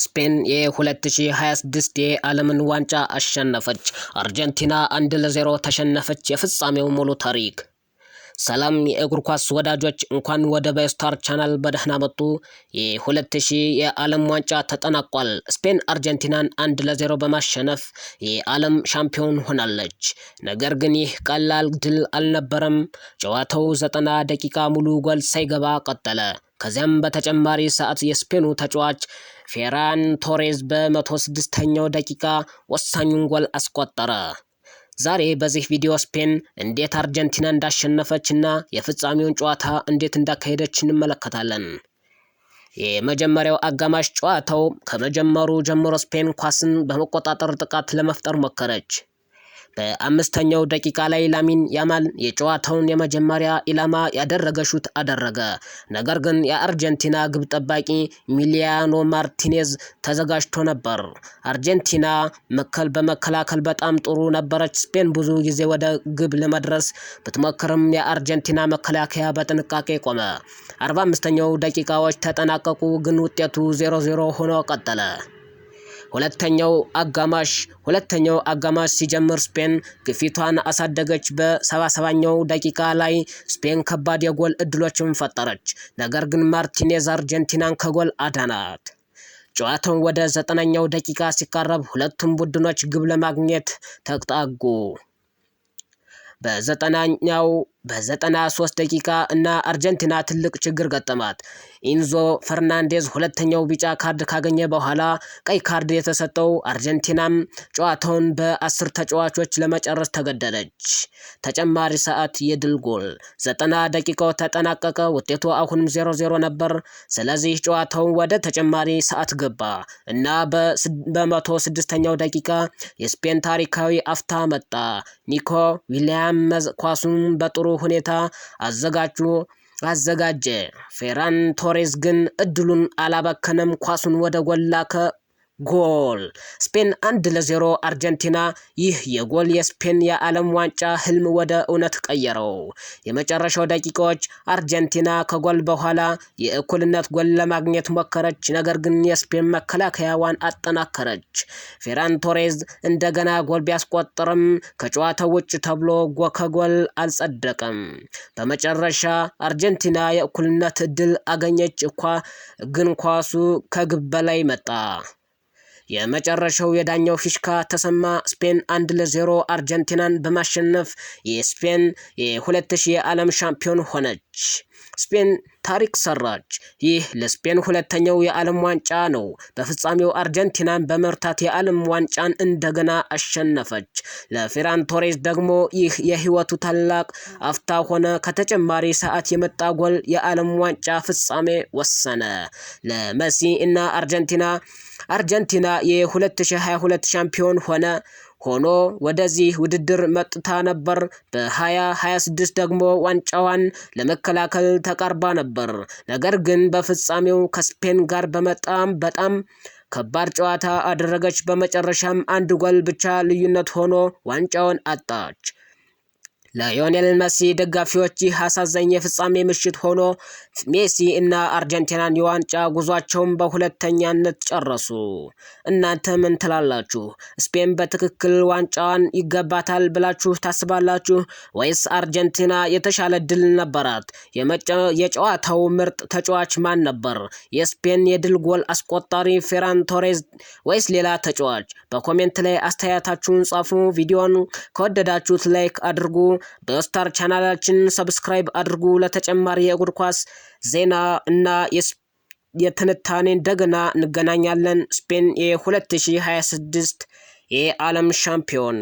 ስፔን የ2026 የዓለምን ዋንጫ አሸነፈች። አርጀንቲና 1-0 ተሸነፈች። የፍጻሜው ሙሉ ታሪክ። ሰላም የእግር ኳስ ወዳጆች፣ እንኳን ወደ ባዮስታር ቻናል በደህና መጡ። የ2000 የዓለም ዋንጫ ተጠናቋል። ስፔን አርጀንቲናን 1-0 በማሸነፍ የዓለም ሻምፒዮን ሆናለች። ነገር ግን ይህ ቀላል ድል አልነበረም። ጨዋታው 90 ደቂቃ ሙሉ ጎል ሳይገባ ቀጠለ። ከዚያም በተጨማሪ ሰዓት የስፔኑ ተጫዋች ፌራን ቶሬዝ በ106ኛው ደቂቃ ወሳኙን ጎል አስቆጠረ። ዛሬ በዚህ ቪዲዮ ስፔን እንዴት አርጀንቲና እንዳሸነፈች እና የፍጻሜውን ጨዋታ እንዴት እንዳካሄደች እንመለከታለን። የመጀመሪያው አጋማሽ ጨዋታው ከመጀመሩ ጀምሮ ስፔን ኳስን በመቆጣጠር ጥቃት ለመፍጠር ሞከረች። በ5ኛው ደቂቃ ላይ ላሚን ያማል የጨዋታውን የመጀመሪያ ኢላማ ያደረገ ሹት አደረገ። ነገር ግን የአርጀንቲና ግብ ጠባቂ ሚሊያኖ ማርቲኔዝ ተዘጋጅቶ ነበር። አርጀንቲና በመከላከል በጣም ጥሩ ነበረች። ስፔን ብዙ ጊዜ ወደ ግብ ለመድረስ ብትሞክርም የአርጀንቲና መከላከያ በጥንቃቄ ቆመ። 45ኛው ደቂቃዎች ተጠናቀቁ፣ ግን ውጤቱ 0-0 ሆኖ ቀጠለ። ሁለተኛው አጋማሽ ሲጀምር ስፔን ግፊቷን አሳደገች። በ77ኛው ደቂቃ ላይ ስፔን ከባድ የጎል እድሎችን ፈጠረች። ነገር ግን ማርቲኔዝ አርጀንቲናን ከጎል አዳናት። ጨዋታውን ወደ 90ኛው ደቂቃ ሲቃረብ ሁለቱም ቡድኖች ግብ ለማግኘት ተጣጉ። በዘጠናኛው በ93 ደቂቃ እና አርጀንቲና ትልቅ ችግር ገጠማት። ኢንዞ ፈርናንዴዝ ሁለተኛው ቢጫ ካርድ ካገኘ በኋላ ቀይ ካርድ የተሰጠው፣ አርጀንቲናም ጨዋታውን በ10 ተጫዋቾች ለመጨረስ ተገደደች። ተጨማሪ ሰዓት የድል ጎል። 90 ደቂቃው ተጠናቀቀ። ውጤቱ አሁንም 0-0 ነበር። ስለዚህ ጨዋታው ወደ ተጨማሪ ሰዓት ገባ እና በ106ኛው ደቂቃ የስፔን ታሪካዊ አፍታ መጣ። ኒኮ ዊሊያምስ ኳሱን በጥሩ ሁኔታ አዘጋጀ። ፌራን ቶሬዝ ግን እድሉን አላባከነም። ኳሱን ወደ ጎል ላከ። ጎል! ስፔን 1-0 አርጀንቲና። ይህ የጎል የስፔን የዓለም ዋንጫ ህልም ወደ እውነት ቀየረው። የመጨረሻው ደቂቃዎች አርጀንቲና ከጎል በኋላ የእኩልነት ጎል ለማግኘት ሞከረች። ነገር ግን የስፔን መከላከያዋን አጠናከረች። ፌራን ቶሬዝ እንደገና ጎል ቢያስቆጥርም ከጨዋታው ውጭ ተብሎ ከጎል አልጸደቀም። በመጨረሻ አርጀንቲና የእኩልነት እድል አገኘች እኳ ግን ኳሱ ከግብ በላይ መጣ። የመጨረሻው የዳኛው ፊሽካ ተሰማ። ስፔን 1-0 አርጀንቲናን በማሸነፍ የስፔን የ2000 የዓለም ሻምፒዮን ሆነች። ስፔን ታሪክ ሰራች። ይህ ለስፔን ሁለተኛው የዓለም ዋንጫ ነው። በፍጻሜው አርጀንቲናን በመርታት የዓለም ዋንጫን እንደገና አሸነፈች። ለፌራን ቶሬዝ ደግሞ ይህ የህይወቱ ታላቅ አፍታ ሆነ። ከተጨማሪ ሰዓት የመጣ ጎል የዓለም ዋንጫ ፍጻሜ ወሰነ። ለመሲ እና አርጀንቲና፣ አርጀንቲና የ2022 ሻምፒዮን ሆኖ ወደዚህ ውድድር መጥታ ነበር። በ2026 ደግሞ ዋንጫዋን ለመከላከል ተቃርባ ነበር። ነገር ግን በፍጻሜው ከስፔን ጋር በመጣም በጣም ከባድ ጨዋታ አደረገች። በመጨረሻም አንድ ጎል ብቻ ልዩነት ሆኖ ዋንጫውን አጣች። ለሊዮኔል መሲ ደጋፊዎች ይህ አሳዛኝ የፍጻሜ ምሽት ሆኖ ሜሲ እና አርጀንቲናን የዋንጫ ጉዟቸውን በሁለተኛነት ጨረሱ። እናንተ ምን ትላላችሁ? ስፔን በትክክል ዋንጫዋን ይገባታል ብላችሁ ታስባላችሁ ወይስ አርጀንቲና የተሻለ ድል ነበራት? የጨዋታው ምርጥ ተጫዋች ማን ነበር? የስፔን የድል ጎል አስቆጣሪ ፌራን ቶሬዝ ወይስ ሌላ ተጫዋች? በ comment ላይ አስተያየታችሁን ጻፉ። ቪዲዮን ከወደዳችሁት like አድርጉ። በስታር ቻናላችን subscribe አድርጉ። ለተጨማሪ የእግር ኳስ ዜና እና የትንታኔ እንደገና እንገናኛለን። ስፔን የ2026 የዓለም ሻምፒዮን።